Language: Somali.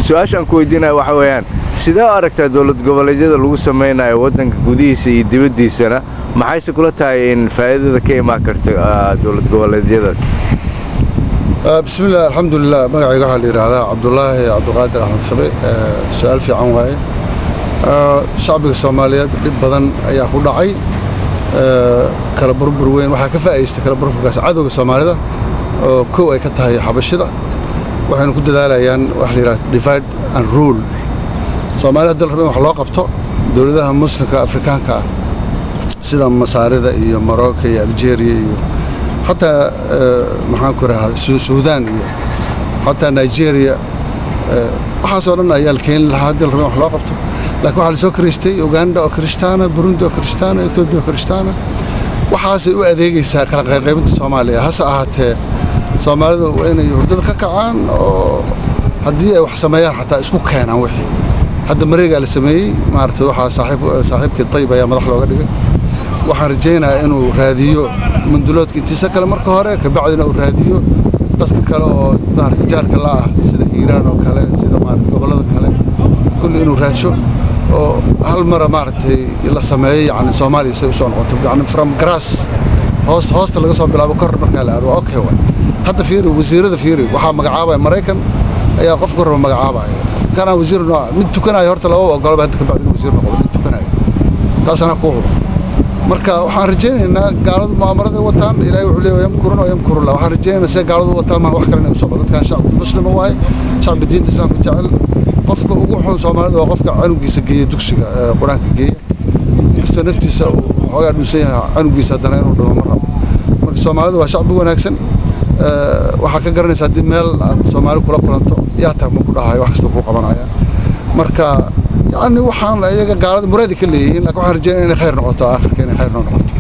Su-aashaan ku weydiinaya waxa weeyaan, sidee u aragtaa dowlad goboleedyada lagu samaynayo waddanka gudihiisa iyo dibaddiisana? Maxayse kula tahay in faa'iidada ka imaan karta dowlad goboleedyadaas? Bismillaah, alxamdulilah. Magacayga waxaa la yidhaahdaa Cabdulaahi Cabdiqaadir Axmed Shabe. Su-aal fiican waaye. Shacbiga Soomaaliyeed dhib badan ayaa ku dhacay, kala burbur weyn. Waxaa ka faa'idaystay kala burburkaas cadowga Soomaalida, oo kow ay ka tahay Xabashida. Waxaynu ku dadaalayaan waxa la yidhahda divide and rule. Soomaalida hadda la rabo in wax loo qabto, dowladaha Muslimka Afrikaanka ah sida Masaarida iyo Morocco iyo Algeria iyo xataa, maxaan ku rahaa, Suudaan iyo xataa Nigeria, waxaasoo dhan ayaa la keeni lahaa haddii la rabo in wax loo qabto. Laakiin waxaa lasoo kiriistay Uganda oo Kirishtaana, Burundi oo Kirishtaana, Etoobiya oo Kirishtaana. Waxaasay u adeegaysaa kala qaybqaybinta Soomaaliya. Hase ahaatee, Soomaalidu waa inay hurdada ka kacaan, oo haddii ay wax sameeyaan xataa isku keenaan. Wixii hadda mareegaa la sameeyey, maaragtay, waxaa saaxiibkii Tayib ayaa madax looga dhigay. Waxaan rajaynayaa inuu raadiyo Munduloodka intiisa kale marka hore, kabacdina uu raadiyo dadka kale oo, maaragtay, jaarka la ah, sida Hiiraan oo kale, sida, maaragtay, gobollada kale kulli inuu raadsho, oo hal mara, maaragtay, la sameeyo, yacni Soomaaliya say usoo noqoto, yacni from grass, hoos hoosta laga soo bilaabo, kor markaa la aado. Waa okay. Waay hadda fiiri wasiirada, fiiri, waxaa magacaabaya Maraykan ayaa qofka raba magacaabaya. Kanaa wasiir nooca mid tukanayo horta lama ogolaba hadda kabacdi inuu wasiir noqdo mid tukanayo, taas anaa kuu hubo. Marka waxaan rajaynaynaa gaaladu mu'aamaraday wataan. Ilaahay wuxuu leeyahay yamkuruna wa yamkurullah. Waxaan rajaynaynaa sida gaaladu wataan maan wax kale inay usoo. Dadkan shacbi Muslima waaye, shacbi diinta Islaamka jecel. Qofka ugu xun Soomaalida waa qofka canugiisa geeya dugsiga Qur-aanka geeya. Inkastoo naftiisa uu xoogaa dhunsan yahay, canugiisa haddana inuu dhimo ma rabo. Marka Soomaalida waa shacbi wanaagsan. Waxaa ka garanaysa haddii meel aad Soomaali kula kulanto, yaa tag ma ku dhahayo, wax kasta kuu qabanaya. Marka yacni waxaan iyaga gaalada muraadi ka leeyihiin, lakin waxaan rajaynaya inay khayr noqoto, aakhirka inay khayr noo noqoto.